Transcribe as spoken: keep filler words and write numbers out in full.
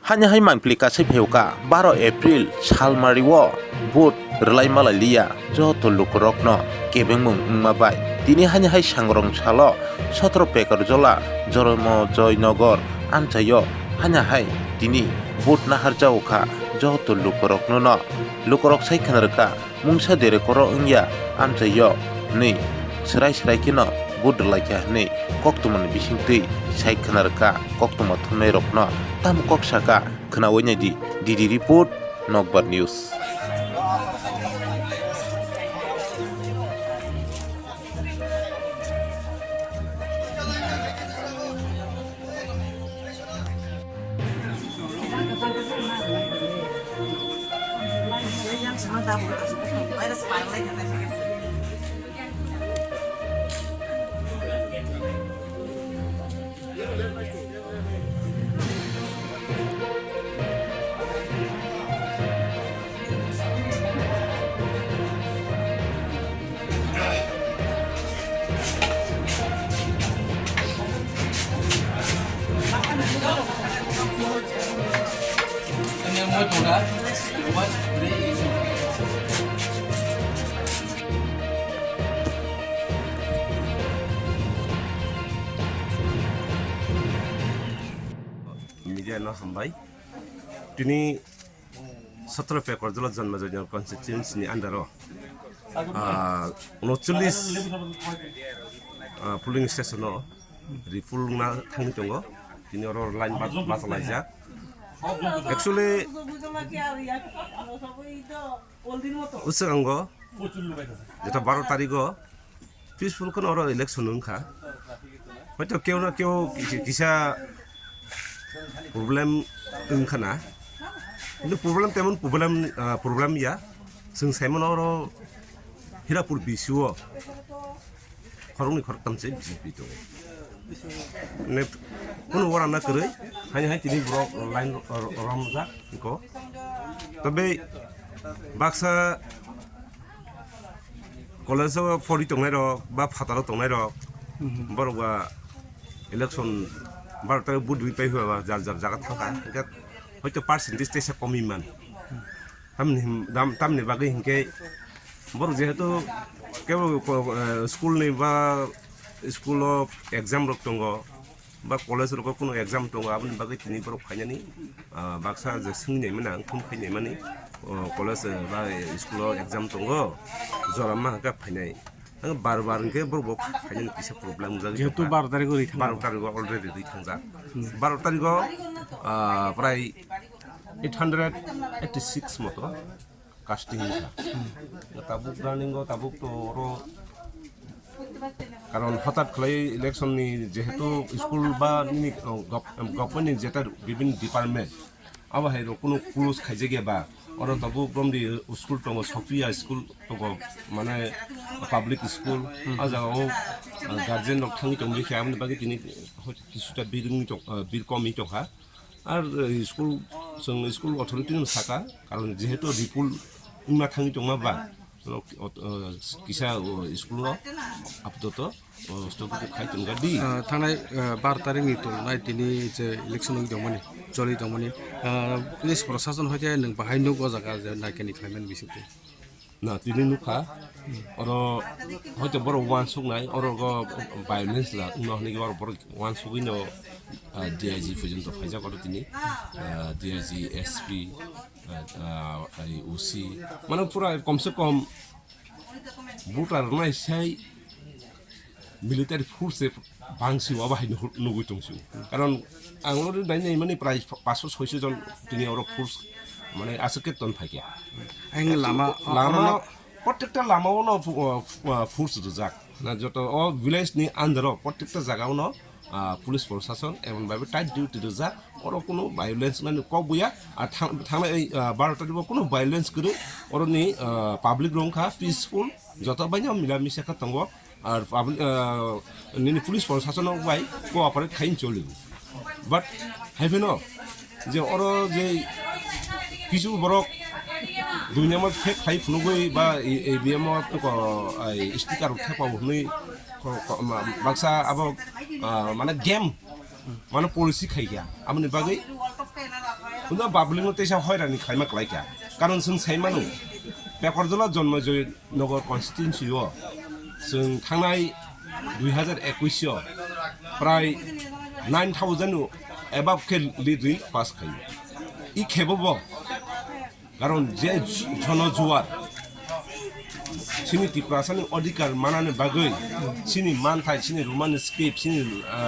Haini hai mangpili kasai phaio ka baro April salmari o vote rwlai malai liya joto lukurokno kebengmung wngma bai. Tini haini hai sangrong salo sotro Pekarjola Joromo Joynagar amchaio haini hai tini vote naharjago kha joto lukurokno no. Lukurok sai khna rwkha mungsa dere koro wngya amchaio hwnwi swrai swrai kheno vote rwlaikha hwnwi koktwmani bisingtwi sai khna rwkha koktwma thumnairokno. Tamo kok saka khnaui naidi, D D report, Nokbar News. Media no hambai. Tini Sotro Pekarjola Janma Janyar constituency ni under o, ah, unochollis, ah, polling station o repoll wngna thangwi tongo. Tini oro line bat-, bachalaijak. Actually, uswk ango, jeta baro tarigo, peaceful kheno oro election wngkha. Hoito keu na keu ki-, kisa problem wngkha na. Kintu problem temon problem, ah, problem ya. Chwng saimano oro Hirapur B C o khoroknwi khoroktham se B J P tongo. Mane kunu uanama kwrwi, haini hai tini borok line ro-, ro-, romjak wngkha. Tei baksa college o pori tongnai rok ba phataro tongnai rok, mhm, borok ba election baro tarik vote rwi pai phaiba jar jar jaga thangkha, hwnkhe hoito percentage teisa komwi man. Tamni him-, dam-, tamni bagwi hinkhe borok jehetu kebo ko-, eh, school ni ba school o exam rok tongo, ba college rogo kunu exam tongo, aboni bagwi tini borok phainani, ah, baksa je swngwi naimani, ang phone khai naimani, o, college, eh, ba, eh, school o exam tongo, jora ma hwnkhe phainai. Ang bar bar hwnkhe borok bo phainani kisa problem wngjak. Jehetu baro tarikh o rwi thangjak. Baro tarikh o already rwi thangjak. Hmm. Baro tarikh o, ah, prai eight hundred eighty six moto. Casting wngkha. Tabuk running o tabuk to oro, karon hotat khlai election ni jehetu school ba nini, oh, gov-, government ni jeta bibin department abo hai rok kunu close khaijak ya ba, oro tabuk romdi school tongo, Sopriya school tongo, mane public school, ah jaga o, ah, guardian rok thangwi tongwi khe aboni bagwi tini kisuta bir wngwi tong, ah, bir kom wngwi tongkha. Ar, eh, school, chwng school authority no saka, karon jehetu repoll wngma thangwi tongma ba, ot-, eh, kisa, oh, school no apatot, oh, stop khai tongkha di. Ah, thangnai, eh, bar tarikh ni tolnai tini je election wngwi tongmani, choli tongmani, ah, police prosason hoite nwng bahai nuk o jaga je naikani khlaimani bisingtwi. Na, tini nukha, oro hoito borok uansuknai, oro go violence la wngno hinwi oro borok uansugwino, ah, D I G porjonto phaijak oro tini, ah, D I G, S P, ah, ah, ai O C, mane pura komse kom voter rwnai sai military force se bangsi waba hai nuhu-, nugui tongsi. Karon ang oro nai nai mani prai paso soiso jon tini oro force mane aswk khe ton phaikha. Ang lama, lama oro no, protekta lama o no fu-, uh, fu-, uh, force rijak. Na joto o village ni under o protekta jaga o no, ah, police prosason emon bhabe tight duty rijak. Oro kunu violence nani kok buya. Ar thang-, thangnai, ah, baro tarikh o kunu violence kwrwi. Oro ni, ah, public rok wngkha peaceful. Joto bai no mila misa khe tongo. Ar public, ah, nini police prosason rok bai cooperate khai choli. But hai phano je oro je kisu borok duinama fake khai phunugwi ba e-, E V M o ko, ai, sticker rok thepa hwnwi ko, ko, ma, baksa abo, ah, mane game, mane policy khai kha. Aboni bagwi Uno public no teisa hoirani khlaima khlaikha. Karon chwng sai mano, Pekorjala Jonmojoy Nagar constituency o chwng thangnai dui hazar ekwis o prai nine thousand above khe lead rwi pass khaio. I khebo bo karon je jono juar chini Tiprasani odhikar manani bagwi chini manthai, chini Roman script, chini, ah,